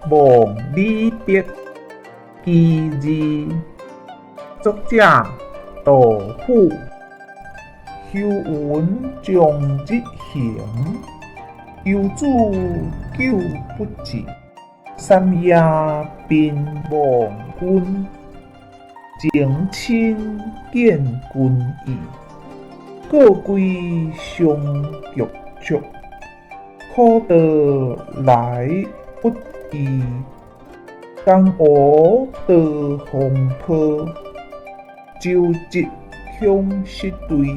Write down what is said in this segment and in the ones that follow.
王李白，其二，作者杜甫。休云终日行，游子久不至。三夜频望君，情深见君意。过归伤局促，苦道来不易。江湖多风波，舟楫恐失队。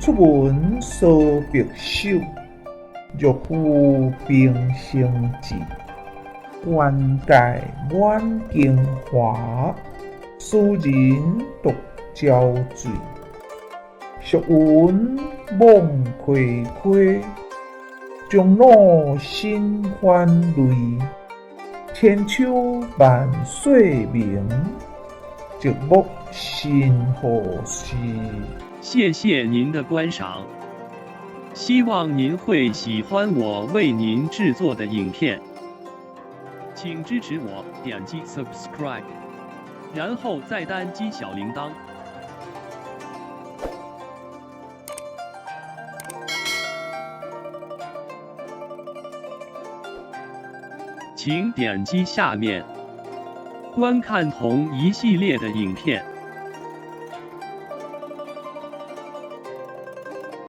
出门趖白首，若负平生志。愿界满京华，斯人独憔悴。俗云梦亏亏，终老身还泪。千秋万岁铭，寂寞身何时？谢谢您的观赏，希望您会喜欢我为您制作的影片，请支持我点击 subscribe，然后再单击小铃铛。请点击下面观看同一系列的影片。